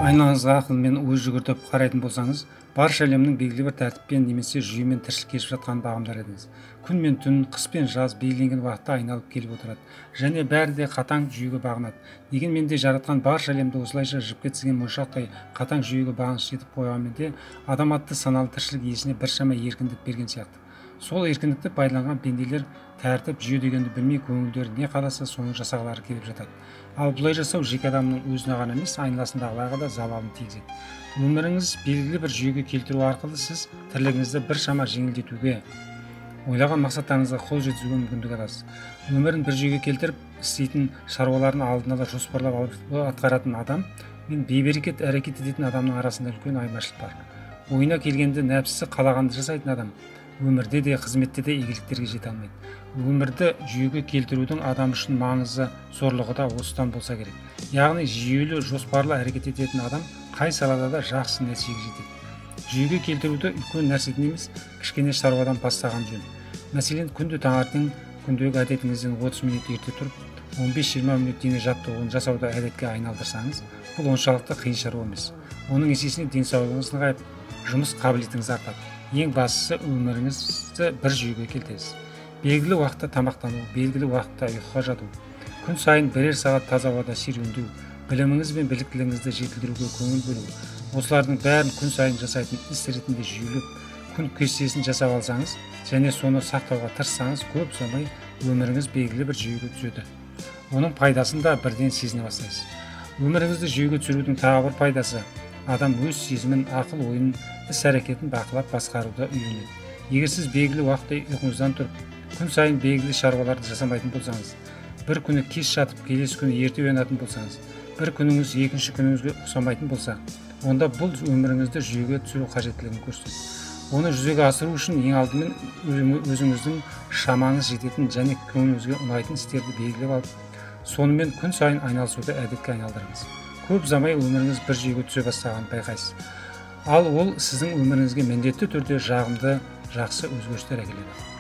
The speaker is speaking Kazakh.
Айналаңызға ақылмен ой жүгіртіп қарайтын болсаңыз, барша әлемнің белгілі бір тәртіппен немесе жүйемен тіршілік кешіп жатқанын бағамдар едіңіз. Күн мен түн, қыс пен жаз белгіленген уақытта айналып келіп отырады. Және бәрі де қатаң жүйеге бағынады. Дегенмен де жаратқан барша әлемді осылайша жіпке тізген моншақтай қатаң жүйеге бағынышты етіп қойғанмен де адам атты саналы тіршілік иесіне біршама еркіндік берген сияқты. Сол еркіндікті пайдаланған пенделер тәртіп, жүйе дегенді білмей көңілдері не қаласа соны жасағылары келіп жатады. Ал бұлай жасау жеке адамның өзіне ғана емес, айналасындағыларға да залалын тигізеді. Өміріңіз белгілі бір жүйеге келтіру арқылы сіз тірлігіңізді біршама жеңілдетуге, ойлаған мақсаттарыңызға қол жеткізуге мүмкіндік аласыз. Өмірін бір жүйеге келтіріп, істейтін шаруаларын алдын ала жоспарлап алып атқаратын адам мен бейберекет әрекет ететін адамның арасында үлкен айырмашылық бар. Ойына келгенді нәпсісі қалағанды жасайтын адам өмірде де, қызметте де игіліктерге жете алмайды. Өмірді жүйеге келтірудің адам үшін маңызы зорлығы да осыдан болса керек. Яғни жүйелі, жоспарлы әрекет ететін адам қай салада да жақсы нәтижеге жетеді. Жүйеге келтіруді үлкен нәрседен емес, кішкене шаруадан бастаған жөн. Мәселен, күнде таңертең күндегі әдетіңізден 30 минут ерте тұрып, 15-20 минут дене жаттығуын жасауды әдетке айналдырсаңыз, бұл оншалықты қиын шаруа емес. Оның есесіне денсаулығыңыз нығайып, жұмыс қабілетіңіз артады. Ең бастысы өміріңізді бір жүйеге келтіресіз. Белгілі уақытта тамақтану, белгілі уақытта ұйқыға жату, күн сайын бірер сағат таза ауада серуендеу, біліміңіз бен біліктілігіңізді жетілдіруге көңіл бөлу, осылардың бәрін күн сайын жасайтын іс ретінде жүйелеп, күн кестесін жасап алсаңыз және соны сақтауға тырыссаңыз, көп ұзамай өміріңіз белгілі бір жүйеге түседі. Оның пайдасын да бірден сезіне бастайсыз. Өміріңізді жүйеге түсірудің тағы бір пайдасы адам өз сезімін, ақыл ойын, іс әрекетін бақылап басқаруды үйренеді. Егер сіз белгілі уақытта ұйқыңыздан тұрып, күн сайын белгілі шаруаларды жасамайтын болсаңыз, бір күні кеш жатып, келесі күні ерте оянатын болсаңыз, бір күніңіз екінші күніңізге ұқсамайтын болса, онда бұл өміріңізді жүйеге түсіру қажеттілігін көрсетеді. Оны жүзеге асыру үшін ең алдымен өзіңіздің шамаңыз жететін және көңіліңізге ұнайтын істерді белгілеп алып, сонымен күн сайын айналысуды әдетке айналдырыңыз. Көп ұзамай өміріңіз бір жүйеге түсе бастағанын байқайсыз. Ал ол сіздің өміріңізге міндетті түрде жағымды, жақсы өзгерістер әкеледі.